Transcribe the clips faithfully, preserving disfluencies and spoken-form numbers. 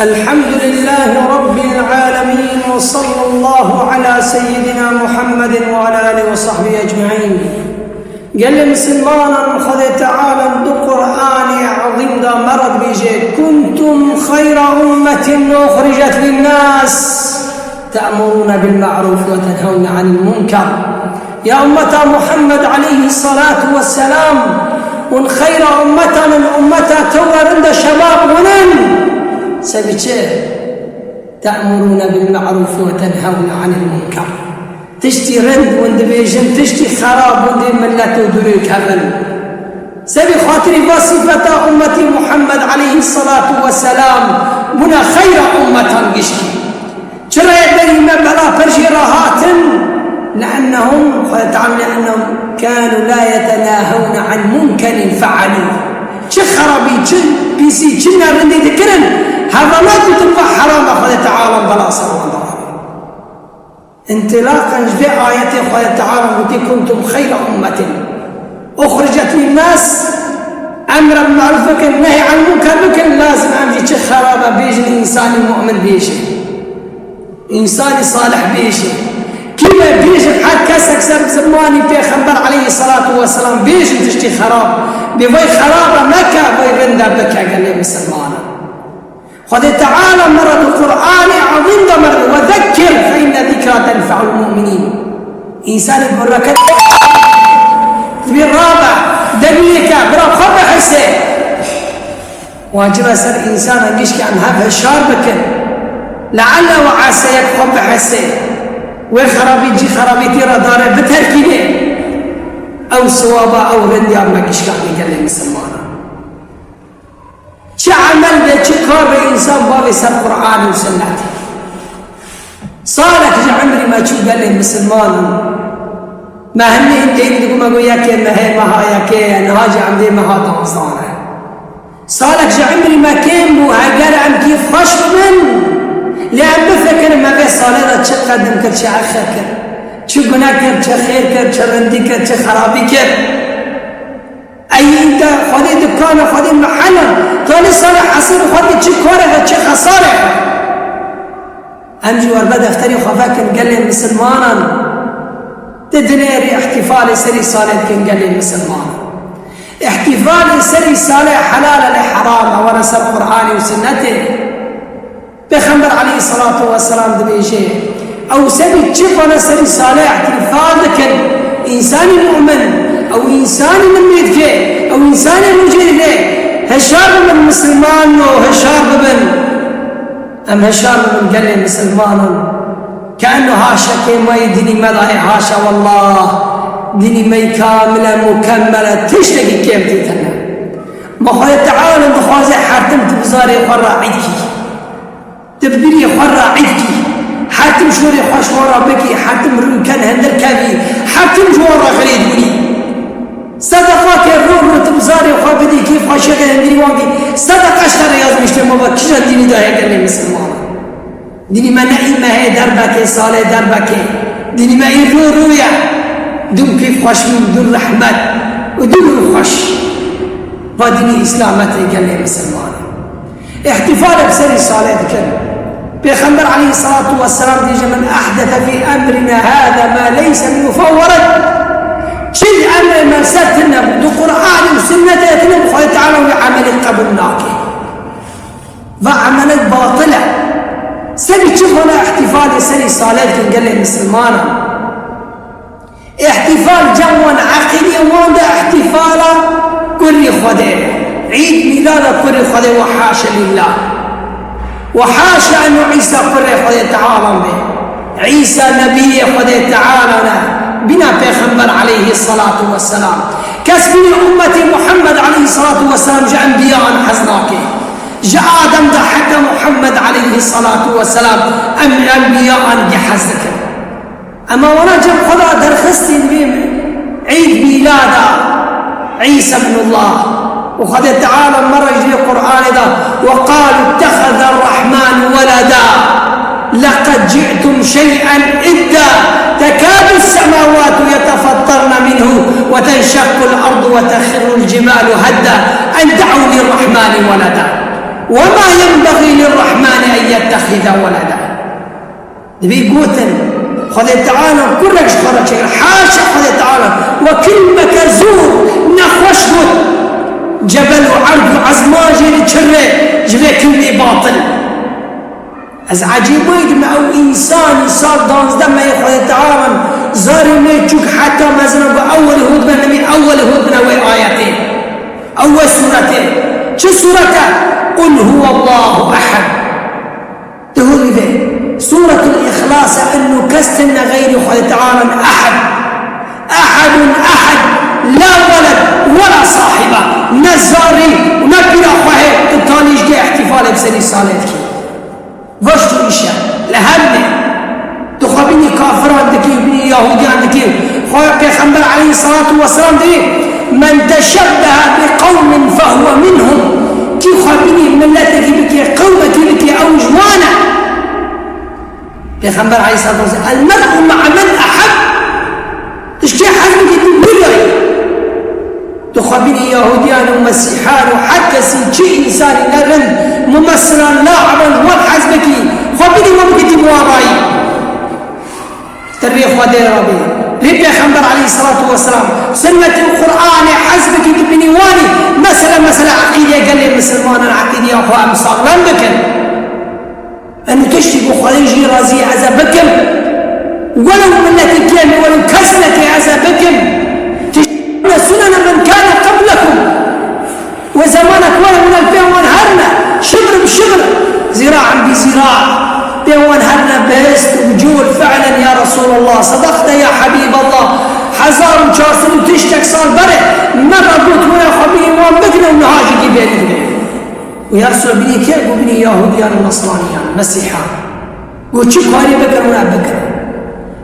الحمد لله رب العالمين، وصلى الله على سيدنا محمد وعلى آله وصحبه أجمعين. Gelê misilmanan, Xwedê Teala di Qur'anê Ezîm de me re dibêje: "كنتم خير أمة أخرجت للناس تأمرون بالمعروف وتنهون عن المنكر." Ya ummeta Muhammed aleyhisselatu vesselam, hûn xeyra ummetan in, ummeta tewr in de şebab hûn in. Sebî çi? "تأمرون بالمعروف وتنهون عن المنكر." Tiştî rind hûn dibêjin, tiştî xerab hûn dê millet û dûrê kevin. Sebî xatirî va sîfeta ummetî Muhammed aleyhisselatu vesselam bûne xeyra ummetan gişkî. Çira yê berî me bela pir jê re hatin? لأنهم، Xwedê Teala, "لأنهم كانوا لا يتناهون عن منكر فعلوه." Çi xerabî, çi pîsî, çi nerindî dikirin, heva nagotin va heram e, Xwedê Teala bela ser wan dixware. Întilaqan ji vê ayetê Xwedê Teala gotî: "كنتم خير أمة أخرجت للناس." Emr bil maruf bikin, nehy anil munker bikin, lazim em jî çi xerab e bêjin, însanî mu'min bêje. Însanî salih bêje. Kî me bêjin, her kesek ser zimanî Pêxember aleyhisselatu vesselam bêjin tiştî xerab. Bê vay xerab e meke, vay rind e bike, gelê misilmanan. Xwedê Teala me re di Qur'anê Ezîm de me re: "وذكر فإن الذكرى تنفع المؤمنين." Însanî gurreke dibê rabe, debiyeke, bira xwe bihise. Wacib e ser însanan gişkî em hev hişar bikin. Le'elle ve ase yek xwe bihise. Wê xerabî cî xerabîtî re dare biterkîne. Ew siwaba, ew rindiya me gişkanî gelê misilmanan. Çi emel be, çi kar be, însan bavê ser Qur'anê û Sunnetê. Salek ji emrî me çû gelê misilmanan. Me hemî hindê hindî bû me got yekê mehê, meha yekê ye, niha jî em dê meha duwazdeh e. Salek ji emrî me kêm bû, heger em kêfxweş bibin, lê em bifikirin me vê salê de çi qedim kir, çi exir kir, çi gune kir, çi xêr kir, çi rindî kir, çi xerabî kir. Ey înte Xwedê dikana, Xwedê mehela, tanî salê hesir Xwedê çi kareke, çi xesareke. Em jî werbe defterê xwe vekin gelê misilmanan. Di dinêrî îhtîfalê serî salê dikin gelê misilmanan. Îhtîfalê serî salê helal e lê heram e, were ser Qur'anê û Sunnetê. Pêxember aleyhisselatu vesselam dibêje, ew sebî çi vana serî salê îhtîfal dikin, însanî mu'min, ew însanî min mêdike, ew însanî rûcê dide, hişar bibin misilman û hişar bibin. Em hişar bibin gelê misilmanan. Ke eno haşekê me yê dinî me dayê, haşa wallah. Dinî me yê kamil e, mukemmel e, tiştekî kêm tê tine. Ma Xwedê Teala dixwaze her tim tu bi zarê xwe re îd kî. Tu bi dilê xwe re îd kî. Her tim şorê xwe ji xwe re bikî, her tim rûken hindir kevî, her tim ji wan re xirêd bûnî. Sedeqa ke ro ro tu bi zarê xwe bidî, kêf xweşiyeke hindirî wan kî. Sedeqa ji te re yazmîştê ma va kîjan dînî de heye gelê misilmanan. Dinî me ne î mehê derbekê, salê derbekê. Dinî me î rû rû ye. Dûm kêf xweş bûn, dûm rehmet û dûm rû xweş. Va dinî îslametê gelê misilman e. Îhtîfalê bi serî salê dikin. Pêxember aleyhissalatu vesselam dîje, "من أحدث في أمرنا هذا ما ليس منه فهو رد." Çi di emrê me ser tune bû, di Qur'anê û Sunnetê tune bû, Xwedê Teala wî emelî qebûl nake. Va emelek batil e. Sebî çi vana îhtîfalê serî salê dikin gelê misilmanan? Îhtîfal cem wan eqîdê wan de îhtîfala kurî Xwedê. Îd mîlada kurî Xwedê, ve haşa lillah. Ve haşa eno Îsa kurê Xwedê Teala be. Îsa nebiyê Xwedê Teala ne. Bîna Pêxember aleyhissalatu vesselam. Kes bîne ummetê Muhammed aleyhissalatu vesselam ji enbiyan hez nake. Ji Adem de heta Muhammed aleyhissalatu vesselam em enbiyan gê hez dikin. Ema wana cem xwe de derxistî dibê Îd mîlada Îsa ibnullah. Û Xwedê Teala me re ji Qur'anê de, "وقالوا اتخذ الرحمن ولدا لقد جئتم شيئا إدا تكاد السماوات يتفطرن منه وتنشق الأرض وتخر الجبال هدا أن دعوا للرحمن ولدا وما ينبغي للرحمن يتخذ ولدا. Dibê gotin, Xwedê Teala kurek ji xwe re çêkir. Haşa Xwedê Teala. We kelîmeke zor, nexweş got. Cebel û erd û ezman jê diçirre ji vê kelîmê batil. Ez ecêbî dibim, ew însanî sal danzdeh mehê Xwedê Teala zarê me çûk heta mezin e, got, ew welî hût bine, nemî ew welî hût bine wê ayetê. Ew wê sûretê. Çi sûret e? Qul huwallahu ehad. Dihûrî vê. Sûretul Îxlas e, enû kes tune xeyrî Xwedê Teala, ehad. Ehadun ehad. La weled wela sahiba. Ne zarî û ne pîra xwe hê, tu talî ji kê îhtîfalê bi serî salê dikî. Goşt û îşe. Li her ne. Tu xwe bînî kafiran dikî, bînî Yahudiyan dikî. Xwe Pêxember aleyhissalatu vesselam dibê, "Men teşebbehe bi qewmin fehuve minhum." Kî xwe bînî miletekî bikê, qewmekî bikê, ew ji wan e. Pêxember aleyhissalatu vesselam, "El mer'u ma'a men eheb." Tu ji kê hez bikî, tu wî re yî. Tu xwe bînî Yahudiyan û Mesîhan û her kesî, çi însanî ne rind, mumesilan, la'iban, ji wan hez bikî, xwe bînî wan bikî, tu bi wan re yî. Ti rê Xwedê re bê. Rê Pêxember aleyhissalatu vesselam, sunnetê û Qur'anê hez bikî, tu bînî wan î. Mesele, mesele eqîdê gelê misilmanan, eqîdiya xwe em saxlem bikin. Enû tiştî ku Xwedê jî razî ye, ez ê bikim. Welew miletî kêm, welew kes neke, ez ê bikim. Tiştî sunene men kane qeblekum. Wê zemanek were, were pê wan herne. Şibr bi şibr, zîraen bi zîra. Pê wan herne bihist û bi cûl, fi'len ya Resûlallah, sedaqte ya Habîballah. Hezar û çar sed û tiştek sal berê me re got, were xwe bînî wan bigire û niha jî kî bêrî bigire. Û ya Resûl, bînî kê? Got, bînî Yahudiyan û Nesraniyan, Mesîhan. Got, çi karî bikin, wina bikin.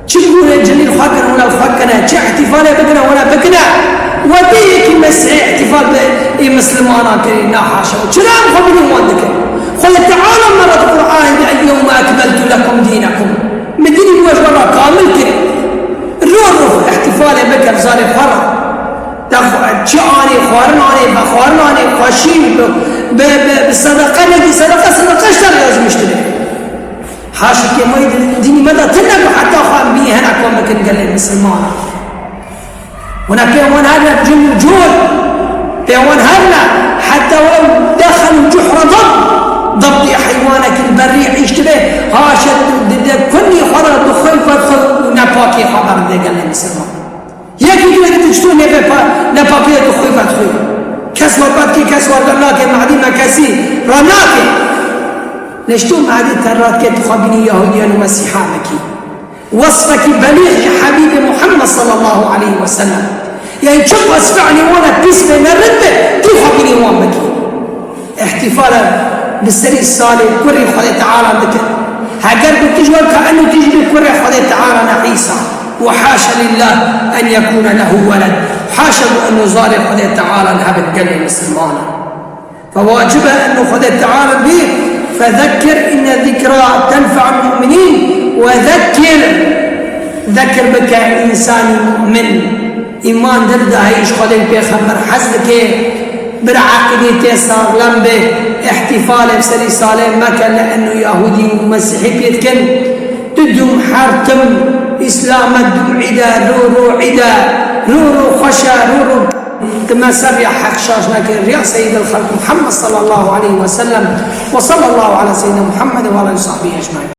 Çi gûrê cilîl xwe kirin, wina xwe kine. Çi îhtîfalê bikine, wina bikine. We dê yekî Mesîhî îhtîfal bi ê Mislimana kirî, na haşa. Çira em xwe bînî wan dikin? Xwedê Teala me re di Qur'anê de, "El-yewme ekmeltu lekum dînekum." Min dînî we ji we re kamil kir. Rû rû îhtîfalê bike bi zarê xwe re. De xwe, çi anê, xwarin anê, vexwarin anê, xweşî, bi, bi, bi, bi sedeqe, nekî sedeqe, sedeqe ji te re yazmiş dibe. Haşa ke me di dînî me de tune bi heta xwe em bî hene kom bikin gelê misilmana. Hûn ê pê wan herne bi cûl û cûl, pê wan herne, heta welew dexelû cuhra dab, dabdî heywanekî li berî îş dibe, haşa di, di, di kunî xwe de bi xwe, xwe, xwe û nepakê xwe berde gelê misilman. Yekî dû yekî dû çito nêve pa, nepakê tu xwe vet xwe. Kes we vet kê, kes we vet nake, Mehdî me kesî ra nake. Neşto Mehdî te rat ke tu xwe bînî Yahudiyan û Mesîha bikî. Wesfekî belîx ji Habîbê Muhammed sallallahu aleyhi ve sellem. Yani çi wesf fi'lê wana pîs be, ne rind be, tu xwe bînî wan bikî. Îhtîfala bi serî salê kurê Xwedê Teala dikin. Heger ku tu ji wan ka enû tu jî bê kurê Xwedê Teala ne Îsa. Ve haşa lillah en yekûne lehu weled. Haşa ku enû zarê Xwedê Teala hebin gelê misilmana. Fe wacib e enû Xwedê Teala bê, fezekkir inne zikra tenfe'ul mu'minîn. Ve zekkir, zekir bike însanî mu'min. Îman dil de heye, ji Xwedê û Pêxember hez dike, bira eqîdê te saxlem be, îhtîfalê bi serî salê meke, li enû Yahûdî û Mesîhî pê dikin. Tu dûm her tim Îslam e, dûm îd e, rû rû îd e, rû rû xweş e, rû rû tu me ser riya heq şaş neke, riya Seyyidil Xelq Muhammed sallallahu aleyhi ve sellem ve sallallahu ala seyyidina Muhammed ve ala sahbihi ecmaîn.